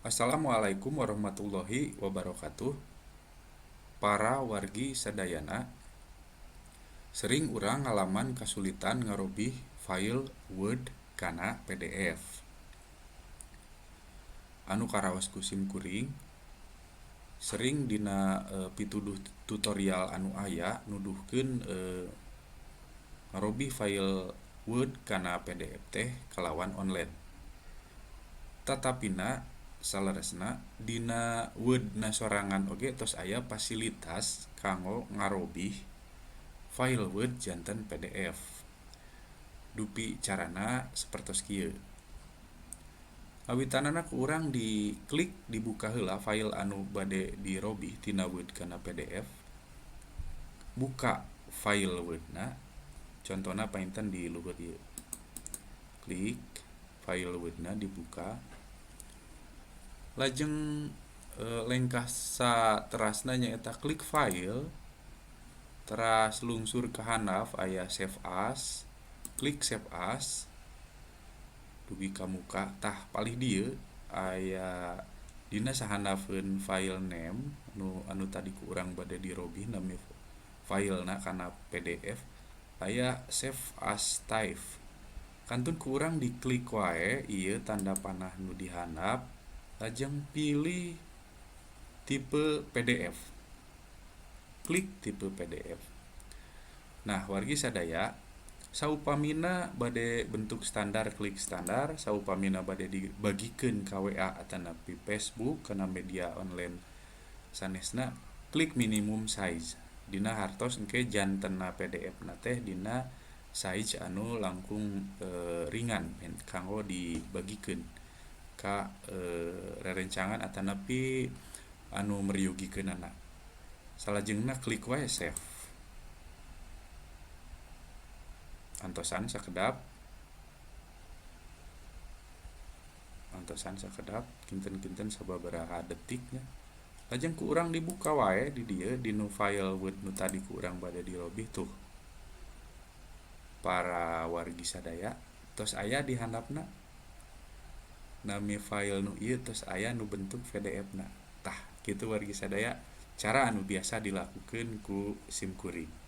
Assalamualaikum warahmatullahi wabarakatuh. Para wargi sadayana, sering urang ngalaman kasulitan ngarobih file Word kana PDF. Anu karaos ku simkuring sering dina pituduh tutorial anu aya nuduhkeun ngarobih file Word kana PDF teh kalawan online. Tatapina saleresna dina Word-na sorangan oge tos aya fasilitas kanggo ngarobih file Word janten PDF. Dupi carana sapertos kieu. Awitanana ku urang diklik dibuka heula file anu bade dirobih tina Word kana PDF. Buka file Word-na, contona panginten di luhur ieu. Klik file Word-na dibuka. Lajeng lengkah saterasna nyaeta klik file, teras lungsur ka handap aya save as, klik save as, dugi ka muka. Tah palih dieu aya dina sahandapeun file name anu tadi ku urang bade dirobih nami filena kana PDF aya save as type. Kantun ku urang diklik wae ieu tanda panah nu di handap, lajeng pilih tipe PDF. Klik tipe PDF. Nah, wargi sadaya, saupamina bade bentuk standar klik standar, saupamina bade dibagikeun ka WA atanapi Facebook kana media online sanesna, klik minimum size. Dina hartos engke jantenna PDF na teh dina size anu langkung ringan kanggo dibagikeun ka rerencangan atanapi anu meryogikeunana. Salajengna klik wae save. Antosan sakedap. Antosan sakedap kinten-kinten sababaraha detiknya. Lajeng ku urang dibuka wae di dieu dinu file Word nu tadi ku urang bade dirobih tuh. Para wargi sadaya tos aya di handapna. Nami file nu ieu tos aya nu bentuk PDF na. Tah kitu wargi sadaya cara anu biasa dilakukeun ku simkuring.